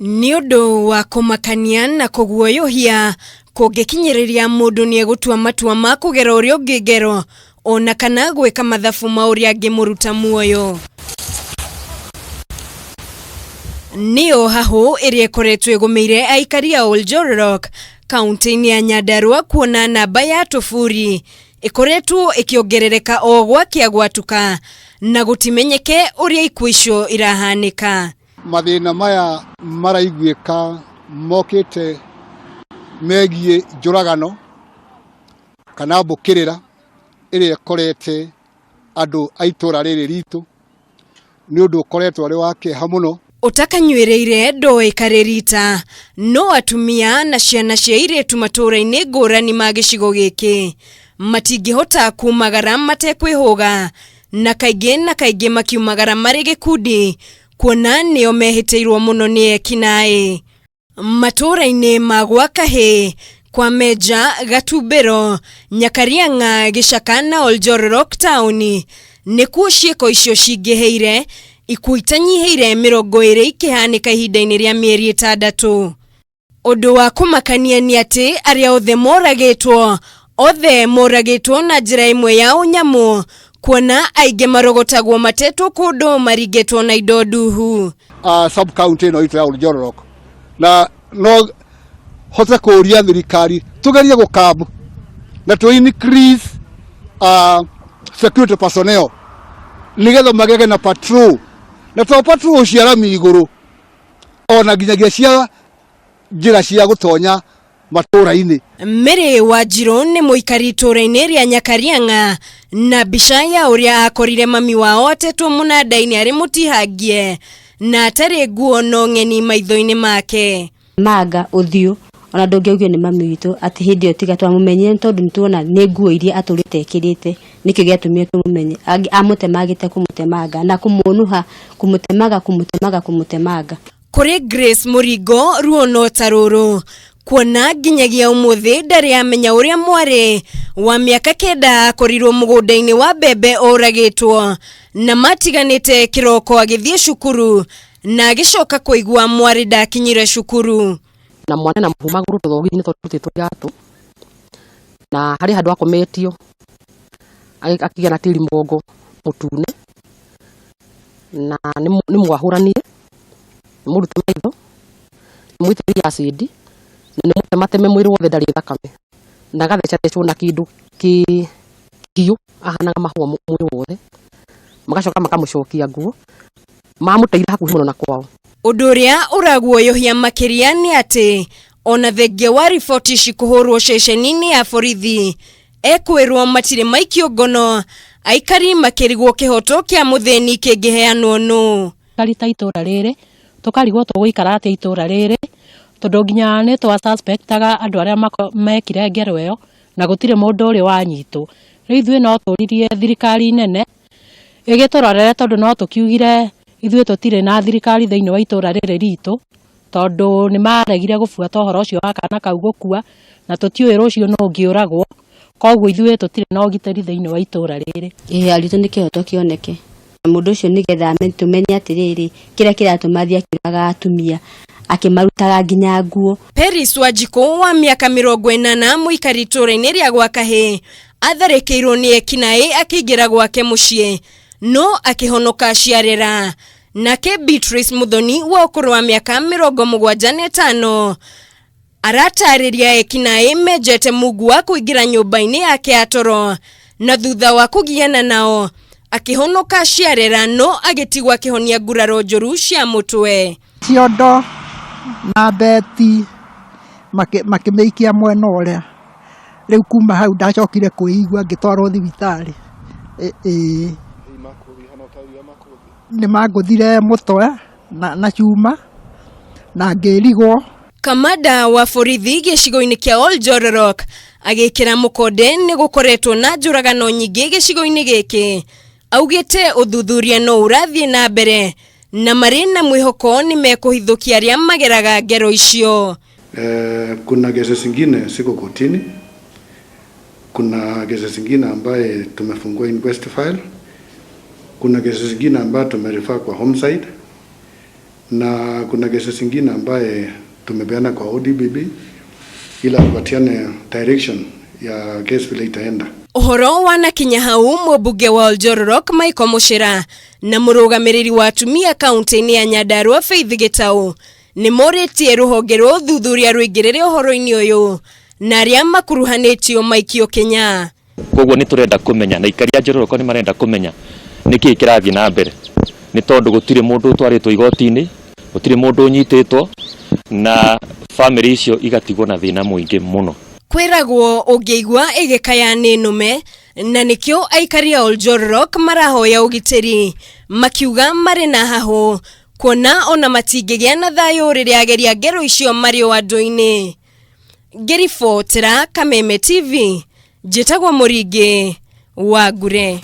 Nĩ ũndũ wa kũmakania na kũguoyohia kũngĩkinyĩrĩria mũndũ nĩ egũtua matua ma kũgera ũrĩa ũngĩ ngero ona kana gwĩka mathabu ma ũrĩa angĩmũruta muoyo. Nĩyo hahũ ĩrĩa ĩkoretwo ĩgũmĩire aikari a Oljororok kaunti-inĩ ya Nyandarua kuona namba ya tũburi ĩkoretwo ĩkĩongerereka o gwakĩa gwatuka na gũtimenyeke ũrĩa ikuũ icio irahanĩka. Mathĩna maya maraiguĩka mokĩte megiĩ njũragano kana mbũkĩrĩra ĩrĩa ĩkorete andũ a itũra rĩrĩ ritũ. Nĩ ũndũ ũkoretwo arĩ wa kĩeha mũno. Ũtakanyuĩrĩire ndoĩ karĩ rita, no atumia na ciana cia airĩtu matũũra-inĩ ngũrani ma gĩcigo gĩkĩ matingĩhota kumagara matekwĩhũga, na kaingĩ na kaingĩ makiumagara marĩ gĩkundi kuona nĩo mehĩtĩirwo mũno nĩ ekinaĩ. Matũũra-inĩ ma gwa Kahĩ, kwa Menja, Gatumbĩro, Nyakariang'a, Gĩcaka na Oljororok taũni nĩkuo ciĩko icio cingĩhĩire, ikuũ itanyihĩire 20 ikĩhanĩka ihinda-inĩ rĩa mĩeri ĩtandatũ. Ũndũ wa kũmakania nĩ atĩ arĩa othe moragĩtwo, othe moragĩtwo na njĩra ĩmwe ya ũnyamũ, kuona aingĩ marogotagwo matetwo kũndũ maringĩtwo na indo nduhu. Sub county ĩno itũ ya Oljororok, na no hote kũria thirikari tugerie gũkambu na tũ increase security personnel nigetha magege na patrol, na to patrol cia rami igũrũ, ona nginyagia cia njĩra cia gũtonya matũra-inĩ. Mary Wanjirũ nĩ mũikari itũũra-inĩ rĩa Nyakariang'a na mbica ya ũrĩa akorire mami wao atetwo mũnanda-inĩ arĩ mũtihangie na atarĩ nguo no ng'eni maitho-inĩ make. Manga ũthiũ ona ndũngĩaugire nĩ mami witũ atĩ hĩndĩ ĩyo tiga twamũmenyire nĩ tondũ nĩtuona nĩ nguo iria atũrĩte ekĩrĩte nĩkĩo gĩatũmire tũmũmenye. Amũtemangĩte kũmũtemanga na kũmũnũha kũmũtemaga kũmũtemaga kũmũtemanga. Kũrĩ Grace Mũringo ruo no ta rũrũ kuona nginyagia ũmũthĩ ndarĩ amenya ũrĩa mwarĩ wa mĩaka 9 akorirwo mũgũnda-inĩ wa mbembe oragĩtwo na matiganĩte kĩroko agĩthiĩ cukuru na agĩcoka kũigua mwarĩ ndakinyire cukuru. Na mwana na mũhu magũrũ tũthogithi-inĩ tũrutĩtwo iratũ, na harĩ handũ akometio akĩgĩa na tĩri mũgongo mũtune, na nĩ mwahũranie, nĩ mũrute maitho, nĩ mũitĩrĩrie acid, na nĩ mũtemateme mwĩrĩ wothe ndarĩ thakame, na agathecathecwo na kĩndũ kĩhiũ ahanaga mahũa mwĩrĩ wothe, magacoka makamũcokia nguo, mamũteire hakuhĩ mũno na kwao. Ũndũ ũrĩa ũraguoyohia makĩria nĩ atĩ ona thengia wa riboti ici kũhũrwo ceceni-inĩ ya borithi ekwĩrwo matirĩ maikio ngono, aikari makĩrigwo kĩhoto kĩa mũthĩni kĩngĩheanwo nũ. Aikari ta itũra rĩrĩ tũkarigwo tũgũikara atĩa itũra rĩrĩ tondũ nginya nĩ twa suspectaga andũ arĩa mekire ngero ĩyo na gũtirĩ mũndũ ũrĩ wanyitwo. Rĩu ithuĩ no tũririe thirikari nene ĩgĩtũrorere tondũ no tũkiugire ithuĩ tũtirĩ na thirikari thĩinĩ wa itũra rĩrĩ ritũ tondũ nĩ maregire gũbuata ũhoro ũcio wa kana kau gũkua na tũtiũĩ rũciũ nũ ũngĩũragwo, koguo ithuĩ tũtirĩ na ũgitĩri thĩinĩ wa itũra rĩrĩ. Ĩĩ arutwo nĩ kĩhoto kĩoneke na mũndũ ũcio nĩgetha tũmenye atĩrĩrĩ kĩrĩa kĩratũma athiĩ akĩũragaga atumia akĩmarutaga nginya nguo. Peris Wanjikũ wa mĩaka 80 mũikari itũũra-inĩ rĩa gwa Kahĩ atharĩkĩirwo nĩ ekinaĩ akĩingĩra gwake mũciĩ no akĩhonoka ciarera. Nake Beatrice Muthoni wa ũkũrũ wa mĩaka 75 aratarĩria ekinaĩ menjete mungu wa kũingĩra nyũmba-inĩ yake ya toro na thutha wa kũgiana nao akĩhonoka ciarera no agĩtigwo akĩhonia nguraro njũru cia mũtwe. Ciondo na beti makĩmĩikia mwena ũrĩa. Rĩu kuma hau ndacokire kwĩigua ngĩtwarwo thibitarĩ. Ĩĩ. Nĩ mangũthire mũtwe na cuma na ngĩrigwo. Kamanda wa borithi gĩcigo-inĩ kĩa Oljororok agĩkĩra mũkonde nĩ gũkoretwo na njũragano nyingĩ gĩcigo-inĩ gĩkĩ. Augĩte ũthuthuria no ũrathiĩ na mbere na marĩ na mwĩhoko nĩ mekũhithũkia arĩa mageraga ngero icio. Kuna kesi zingine ziko kotini, kuna kesi zingine ambaye tumefungua inquest file, kuna kesi zingine ambayo tumerefer kwa homicide. Na kuna kesi zingine ambaye tumepeana kwa ODPP ila tupatiane direction ya kesi vile itaenda. Ũhoro wanakinya hau mũmbunge wa Oljororok Michael Muchira na mũrũgamĩrĩri wa atumia kaunti-inĩ ya Nyandarua Faith Gitau nĩ morĩtie rũhonge rwa ũthuthuria rũingĩrĩre ũhoro-inĩ ũyũ na arĩa makuruhanĩtio maikio Kenya. Koguo nĩ tũrenda kũmenya na aikari a Njororoko nĩ marenda kũmenya nĩkĩĩ kĩrathiĩ na mbere, nĩ tondũ gũtirĩ mũndũ ũtwarĩtwo igoti-inĩ, gũtirĩ mũndũ ũnyitĩtwo, na famĩlĩ icio igatigwo na thĩna mũingĩ mũno. Kwĩragwo ũngĩigua ĩgĩkaya nĩ nũme, na nĩkĩo aikari a Oljororok marahoya ũgitĩri makiuga marĩ na hahũ kuona ona matingĩgĩa na thayũ rĩrĩa ageria ngero icio marĩ o andũ-inĩ. Ngĩribotera Kameme TV, njĩtagwo Mũringĩ wa Ngure.